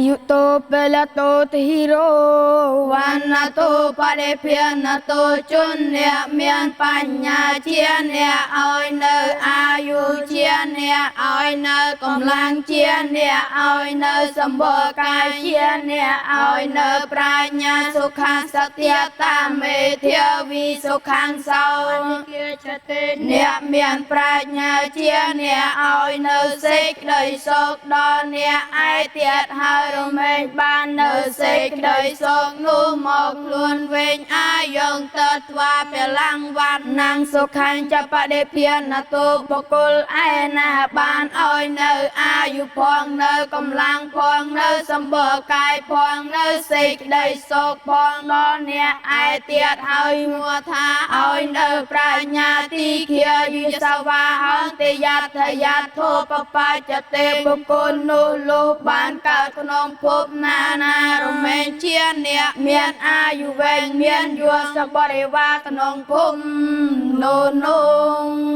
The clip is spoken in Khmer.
យុតោពលតោធីរោ វណ្ណតោបរិភានតោ ជនអ្នកមានបញ្ញាជាអ្នកឲ្យនៅអាយុ ជាអ្នកឲ្យនៅកម្លាំង ជាអ្នកឲ្យនៅសម្បល់កាយ ជាអ្នកឲ្យនៅប្រាជ្ញា សុខាសតិតាមេធាវីសុខាំងសោ អ្នកមានប្រាជ្ញាជាអ្នកឲ្យនៅសេចក្តីសុខដល់អ្នកឯទៀត ហើយរមែងបាននៅសេចក្តីសុខនោះមកខ្លួនវិញ អាយងតត្វាពលੰវណ្ណੰសុខាញ់ចបដិភានតោ បុគ្គលឯណាបានឲ្យនៅអាយុផង នៅកម្លាំងផង នៅសម្បល់កាយផង នៅសេចក្តីសុខផងដល់អ្នកឯទៀត ហើយមួថាឲ្យនៅប្រាជ្ញា ទីខាយុសវាហន្តយដ្ឋយធោបបច្ចតេ បុគ្គលនោះលុះបានកើតក្នុងភពណាណា រមែងជាអ្នកមានអាយុវែង មានយសបរិវារក្នុងភពនោះនោះ។